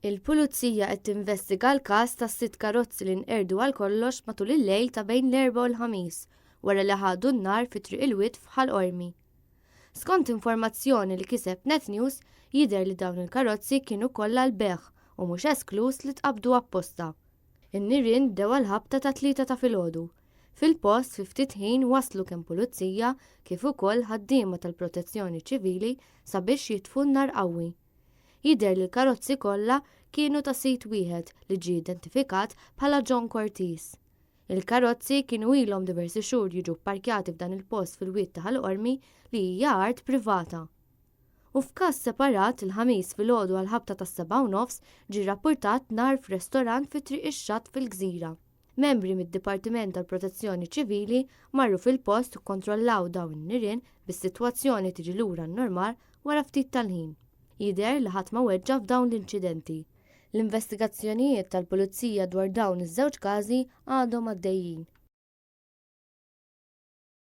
Il-Pulizija qed tinvestiga l-każ ta' sitt karozzi li nqerdu għal kollox matul il-lejl ta' bejn l-Erbgħa u l-Ħamis wara li ħadu n-nar fi Triq il-Wied f'Ħal Qormi. Skont informazzjoni li kiseb Net News, jidher li dawn il-karozzi kienu kollha għall-bejgħ u mhux eskluż li tqabbdu apposta. In-nirien bdew għall-ħabta tat-tlieta ta' filgħodu. Fil-post fi ftit ħin waslu kemm pulizija kif ukoll ħaddiema tal-Protezzjoni Ċivili sabiex jitfu n-nar qawwi. Jidher li l-karozzi kollha kienu ta' sid wieħed li ġie identifikat bħala John Cortis. Il-karozzi kienu ilhom diversi xhur jiġu pparkjati f'dan il-post fil-Wied ta' Ħal Qormi li hija art privata. U f'każ separat, il-Ħamis filgħodu għall-ħabta tas-7:30 ġie rrappurtat nar f'restorant fi Triq ix-Xatt fil-Gżira. Membri mid-Dipartiment tal-Protezzjoni Ċivili marru fil-post u kkontrollaw dawn in-nirien bis-sitwazzjoni tiġi lura n-normal wara ftit tal-ħin. Jidher li ħadd ma weġġa' f'dawn l-inċidenti. L-investigazzjonijiet tal-Pulizija dwar dawn iż-żewġ każi għadhom għaddejjin.